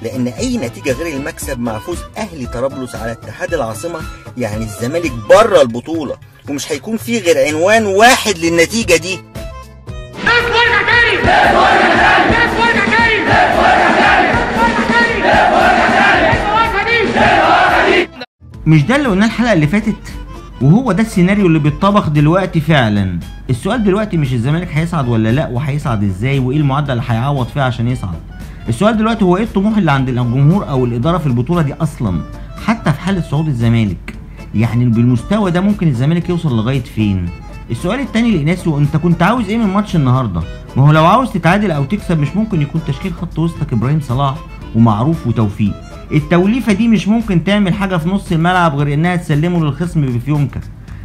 لان اي نتيجة غير المكسب مع فوز اهلي طرابلس على اتحاد العاصمة يعني الزمالك بره البطولة، ومش هيكون فيه غير عنوان واحد للنتيجة دي. مش ده اللي قلناه الحلقة اللي فاتت؟ وهو ده السيناريو اللي بيتطبخ دلوقتي فعلا. السؤال دلوقتي مش الزمالك هيصعد ولا لا، وهيصعد ازاي، وايه المعدل اللي هيعوض فيها عشان يصعد. السؤال دلوقتي هو ايه الطموح اللي عند الجمهور او الادارة في البطولة دي اصلا، حتى في حاله صعود الزمالك. يعني بالمستوى ده ممكن الزمالك يوصل لغاية فين؟ السؤال الثاني لإيناسيو، انت كنت عاوز ايه من ماتش النهارده؟ ما هو لو عاوز تتعادل او تكسب مش ممكن يكون تشكيل خط وسطك ابراهيم صلاح ومعروف وتوفيق. التوليفه دي مش ممكن تعمل حاجة في نص الملعب غير انها تسلمه للخصم بفيونكه،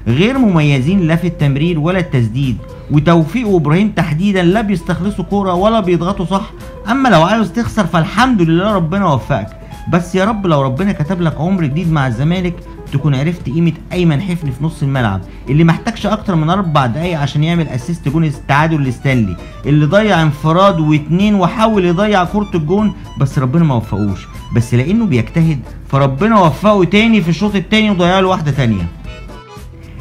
غير مميزين لا في التمرير ولا التسديد، وتوفيق وابراهيم تحديدا لا بيستخلصوا كورة ولا بيضغطوا صح. اما لو عاوز تخسر فالحمد لله ربنا وفقك، بس يا رب لو ربنا كتب لك عمر جديد مع الزمالك تكون عرفت قيمة ايمن حفني في نص الملعب، اللي محتاجش اكتر من 4 دقايق عشان يعمل assist جون التعادل لستانلي، اللي ضيع انفراد واتنين وحاول يضيع كره الجون بس ربنا ما وفقوش، بس لانه بيجتهد فربنا وفقه تاني في الشوط التاني وضيع له واحدة تانية.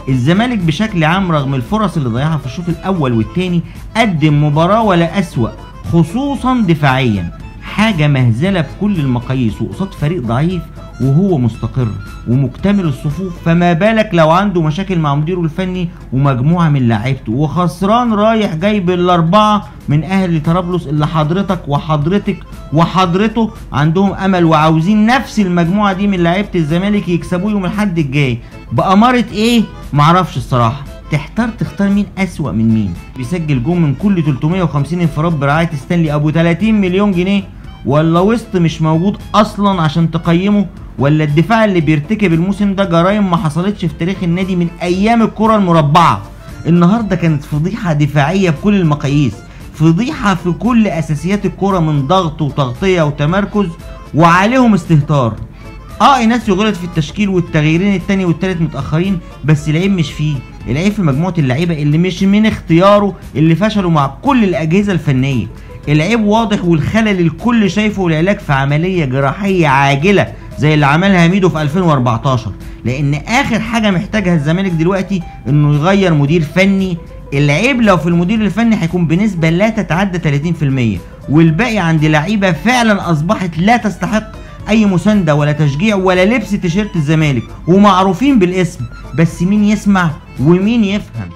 الزمالك بشكل عام رغم الفرص اللي ضيعها في الشوط الاول والتاني قدم مباراة ولا اسوأ، خصوصا دفاعيا، حاجة مهزله بكل المقاييس، وقصاد فريق ضعيف وهو مستقر ومكتمل الصفوف، فما بالك لو عنده مشاكل مع مديره الفني ومجموعة من لاعيبته، وخسران رايح جاي بال4 من اهل طرابلس اللي حضرتك وحضرتك وحضرته عندهم امل وعاوزين نفس المجموعة دي من لاعيبه الزمالك يكسبوه يوم الاحد الجاي بأمارة ايه؟ معرفش الصراحة. تحتار تختار مين اسوأ من مين. بيسجل جون من كل 350 انفراد برعاية ستانلي ابو 30 مليون جنيه، ولا وسط مش موجود اصلا عشان تقيمه، ولا الدفاع اللي بيرتكب الموسم ده جرايم ما حصلتش في تاريخ النادي من ايام الكره المربعه. النهارده كانت فضيحة دفاعية بكل المقاييس، فضيحة في كل اساسيات الكره من ضغط وتغطيه وتمركز، وعليهم استهتار. ايناسيو غلط في التشكيل والتغييرين الثاني والثالث متاخرين، بس العيب مش فيه، العيب في مجموعة اللعيبة اللي مش من اختياره، اللي فشلوا مع كل الاجهزة الفنية. العيب واضح والخلل الكل شايفه، والعلاج في عملية جراحية عاجله زي اللي عملها ميدو في 2014، لان اخر حاجة محتاجها الزمالك دلوقتي انه يغير مدير فني. العيب لو في المدير الفني هيكون بنسبة لا تتعدى 30%، والباقي عند لعيبة فعلا اصبحت لا تستحق اي مساندة ولا تشجيع ولا لبس تيشيرت الزمالك، ومعروفين بالاسم، بس مين يسمع ومين يفهم؟